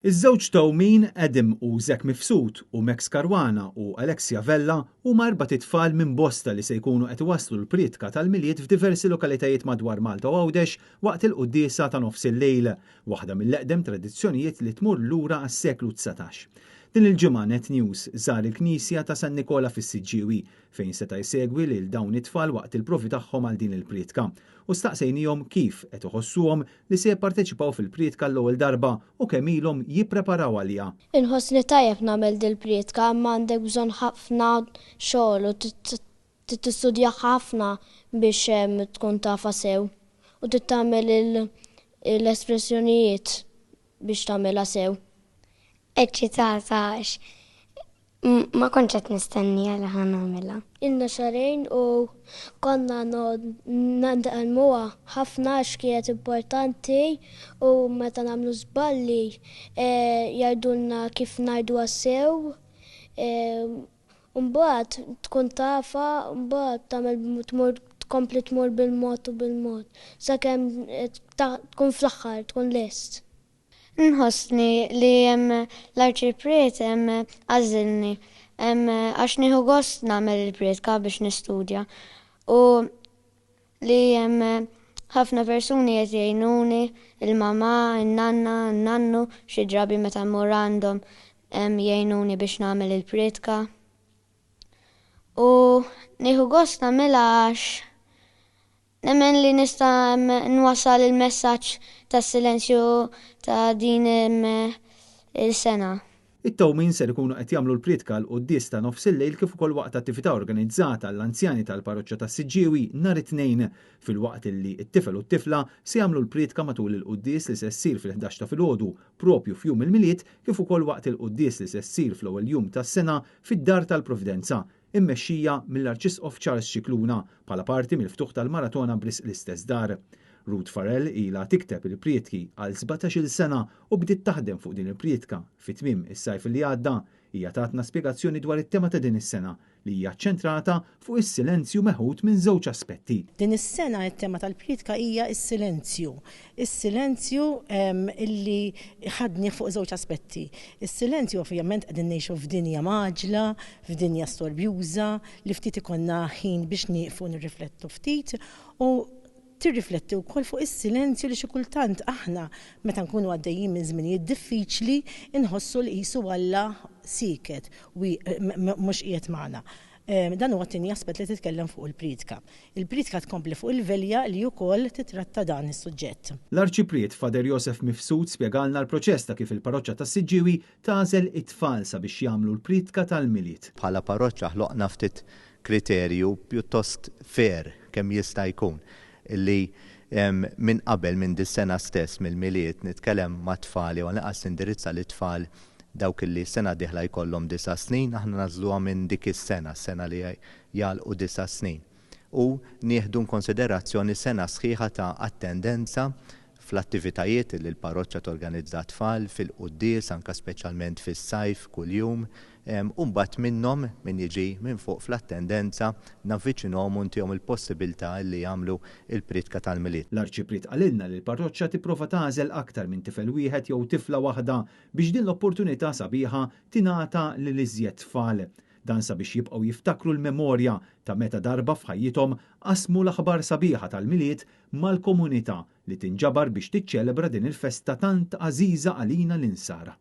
Iż-żewġ tewmin Adam u Zach Mifsud u Max Caruana u Alexia Vella huma erbat itfal minn bosta li se jkunu qed iwasslu l-prietka tal-Milied f'diversi lokalitajiet madwar Malta u Għawdex waqt il-quddiesa ta' nofsillejl, waħda mill-eqdem tradizzjonijiet li tmur lura għas-seklu 19. Din il-ġimgħa Net News żar il-Knisja ta' San Nikola fis-Siġġiewi fejn seta' jsegwi lil dawn it-tfal waqt il-provi tagħhom għal din il-prietka u staqsejnihom kif qed iħossuhom li se jipparteċipaw fil-prietka għall-ewwel darba u kemm ilhom jippreparaw għaliha. Inħossni tajjeb nagħmel dil-prietka imma għandek bżonn ħafna xogħol u trid tistudjaha ħafna biex tkun tafha sew u trid tagħmel l-espressjonijiet biex tagħmilha sew. Eċċitata għax ma kontx qed nistennija li ħa nagħmilha. Ilna xahrejn u konna nitgħallmuha ħafna għax kienet importanti u meta nagħmlu żballi jgħidulna kif ngħiduha sew. Mbagħad tkun tafha, mbagħad tagħmel tmur tkompli tmur bil-mod u bil-mod sakemm tkun fl-aħħar tkun lest. Nħossni li l-Arċipriet għażilni għax nieħu gost nagħmel il-prietka biex nistudja u li ħafna persuni qed jgħinuni, il-mamà, in-nanna, in-nannu, xi drabi meta mmur għandhom jgħinuni biex nagħmel il-prietka. U nieħu gost nagħmilha għax Nemmen li nista' nwassal il-messaġġ tas-silenzju ta' din il-sena. It-tewmin ser ikunu qed jagħmlu l-prietka għall-quddies ta' nofsillejl kif ukoll waqt attività organizzata għall-anzjani tal-Parroċċa tas-Siġġiewi nhar it-Tnejn, filwaqt li t-tifel u t-tifla se jagħmlu l-prietka matul il-quddies li se ssir fil-ħdax ta' filgħodu proprju f'Jum il-Milied kif ukoll waqt il-quddies li se ssir fl-ewwel jum tas-sena fid-Dar tal-Providenza immexxija mill-Arċisqof Charles Scicluna bħala parti mill-ftuħ tal-maratona b'risq l-istess dar. Ruth Farrell ilha tikteb il-prietki għal 17-il sena u bdiet taħdem fuq din il-prietka fi tmiem is-sajf li għadda. Hija tatna spjegazzjoni dwar it-tema ta' din is-sena li hija ċċentrata fuq is-silenzju meħud minn żewġ aspetti. Din is-sena t-tema tal-prietka hija s-silenzju. Is-silenzju illi ħadnih fuq żewġ aspetti. Is-silenzju ovvjament qegħdin ngħixu f'dinja mgħaġġla, f'dinja storbjuża, li ftit ikollna ħin biex nieqfu nirriflettu ftit u tirrifletti wkoll fuq is-silenzju li xi kultant aħna meta nkunu għaddejjin minn żminijiet diffiċli nħossu li qisu Alla sieket u mhux qiegħed magħna. Dan huwa t-tieni aspett li titkellem fuqu l-priedka. Il-priedka tkompli fuq il-velja li wkoll titratta dan is-suġġett. L-Arċipriet Father Josef Mifsud spjegalna l-proċess ta' kif il-Parroċċa tas-Siġġiewi tagħżel it-tfal sabiex jagħmlu l-priedka tal-Milied. Bħala parroċċa ħloqna ftit kriterju pjuttost fair kemm jista' jkun li minn qabel minn dis-sena stess mill-Milied nitkellem mat-tfal jew għall-inqas nindirizza lit-tfal dawk li s-sena d-dieħla jkollhom disa' snin, aħna nagħżluha minn dik is-sena, s-sena li jagħlqu disa' snin. U nieħdu nkonsiderazzjoni sena sħiħa ta' attendenza fl-attivitajiet li l-parroċċa torganizza għat-tfal, fil-quddies, anke speċjalment fis-sajf kuljum, u mbagħad minnhom, min jiġi minn fuq fl-attendenza, navviċinhom u ntihom il-possibilità li jagħmlu l-prietka tal-Milied. L-Arċipriet qalilna li l-parroċċa tipprova tagħżel aktar minn tifel wieħed jew tifla waħda biex din l-opportunità sabiħa tingħata lil iżjed tfal. Dan sabiex jibqgħu jiftakru l-memorja ta' meta darba f'ħajjithom qasmu l-aħbar sabiħa tal-Milied mal-komunità li tinġabar biex tiċċelebra din il-festa tant għażiża għalina l-Insara.